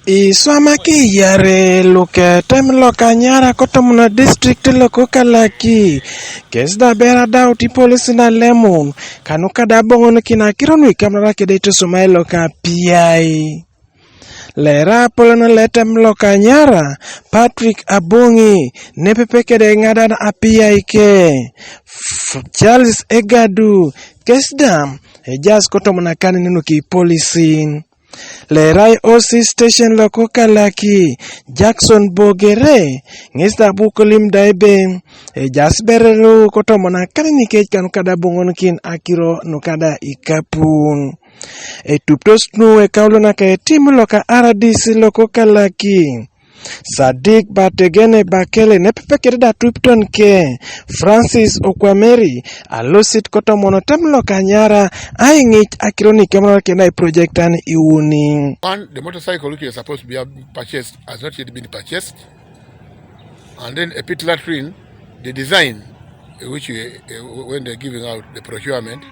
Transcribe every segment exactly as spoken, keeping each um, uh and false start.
Iswama ki yare luke tem loka nyara kotomono district loko Kalaki. Kes da bera dauti polisi na lemun kanu kada bongon kina kironwi kamnara kede itusumai loka piai. Lera polono letem loka nyara Patrick Abongi ne pepe kede ngadan apiai ke. F- Charles Egadu, kes da ejas kotomona kani nenu ki polisi. Lerai O C station loko Kalaki, Jackson Bogere, ngis da bukolim daibe ejas berelu kotomona kani nikech kanu kada bongon kin akiro nukada ikapun. Etuptos nu ekaulo naka etim loka R D C loko Kalaki. Sadik Bategene Bakele ne pepekere da tupton ke Francis Okwameri alosit kotomono tem loka nyara aingich akironi kemro kena i project an iuni. One, the motorcycle which is supposed to be purchased has not yet been purchased. And then a pit latrine, the design, uh, which uh, uh, when they're giving out the procurement,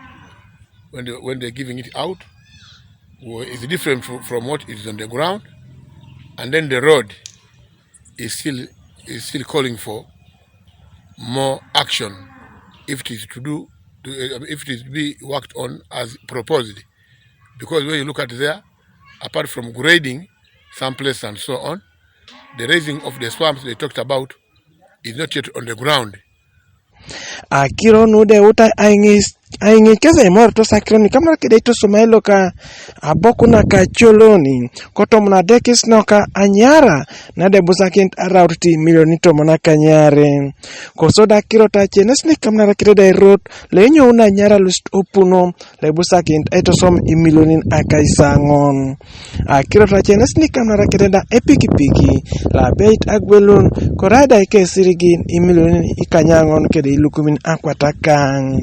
when they, when they're giving it out, wa- is different from, from what is on the ground. And then the road is still is still calling for more action if it is to do to, uh, if it is to be worked on as proposed. Because when you look at there, apart from grading some places and so on, the raising of the swamps they talked about is not yet on the ground. Akiro nude uta aingi aingi kese imor to sakiro ni kamar kede to sumailo ka abokuna ka choloni kotomna dekis noka anyara na de busakin arauti milioni tomona kanyare. Koso da kiro ta chenes ni kamnara kire da rot lenyo una nyara lust opuno le busakin etosom imilionin akaisangon. Akiro ta chenes ni kamnara kire da epikipiki la beit agwelun korada ike sirigin imilionin ikanyangon kede ilukumin akwatakang.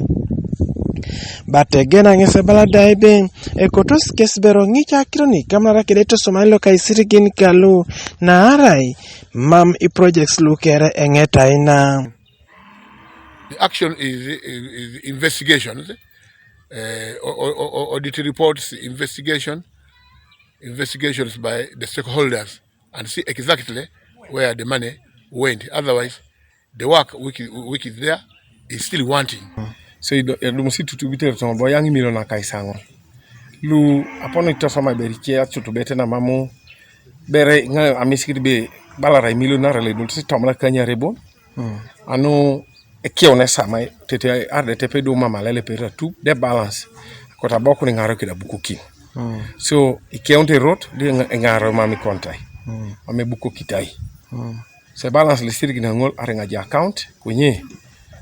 Bategena ngese bala daibe ekotos kesbero ngicha akiro ni kamnara kede etosom ilo kai sirigin kalu na arai mam i projects lu kere engetaina. The action is, is, is investigations, uh, or, or, or audit reports, investigation, investigations by the stakeholders and see exactly where the money went. Otherwise, the work which, which is there is still wanting. So ido edo musi tutu biter to bo yang milo na kaisango. Lu apono ito sama beri chia tutu bete na mamu bere nga amisikit be balara milo na rele dul si tomla kanya rebo. Anu ekione sama tete arde tepe do mama lele pera tu de balance. Kota boku ni ngaro kida bukukin. So ikion te rot de ngaro mami kontai. Ame buku kitai. Se balance le sirgi na ngol arenga ja account kunye.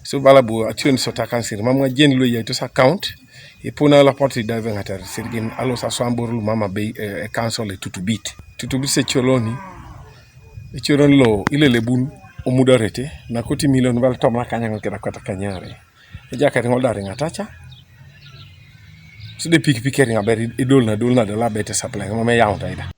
So bala bu ation so takan sir mam nga jen lo ya to account. Ipuna la poti da venga ter sirgin alo sa so ambor lu mama be eh, council e tutubit. Tutubit se choloni. E choloni lo ile lebun omudarete na koti milion bal tomna kanya ngol keda kota kanyare. E jaka ngol da renga tacha. So de pikipiki renga ber idol na dol na dola bete supply mama yawo taida.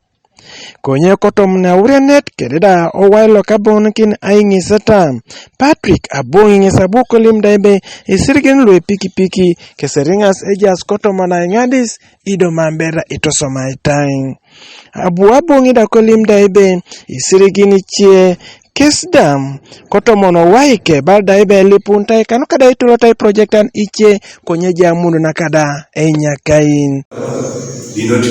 Konye kotom na urenet kede da owai lo kabon kin aingi seta. Patrick abongi ngesa buko lim daibe isirgen lwe pikipiki keseringas ejas kotom na ingadis ido mambera itosoma itain. Abu abongi da kolim daibe isirigin ichie kesdam kotomono waike bal daibe lipun tai kanu kada itulo tai project an ichie konye jamundu na kada enyakain. Did not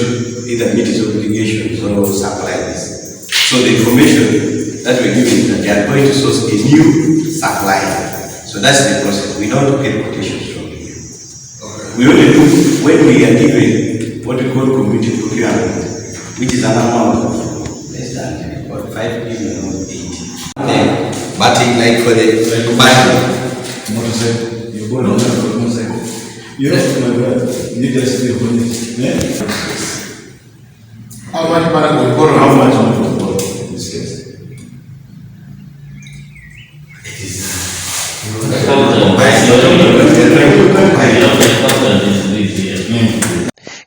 either meet his obligations or supply this. So the information that we're giving is that they are going to source a new supplier. So that's the process. We don't get quotations from you. We only do when we are given what we call community procurement, which is an amount of less than about five million or eight. But in, like, for the budget, motorcycle, you borrow motorcycle. You know, my brother, you just pay for it. Eh? How much money we borrow? How much money we borrow in this case? It is, uh,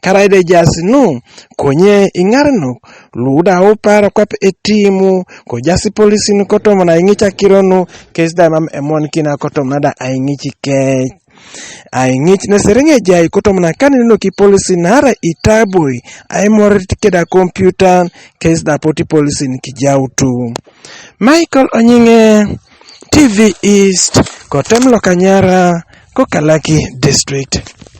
Karaide jasi nu konye ingarnu luda uparo kwap etimu ko jasi polisi nu kotomo na ingicha kironu kes da mam emon kina kotomo na da aingichi kech. Ai ng'ich ne sereng'ejai kotomna kaneneno ki polisi nara itaboi ai morit keda kompiutan kes da poti polisi ni kijautu. Michael Onying'e, T V East, kotem Lokanyara, Kokalaki District.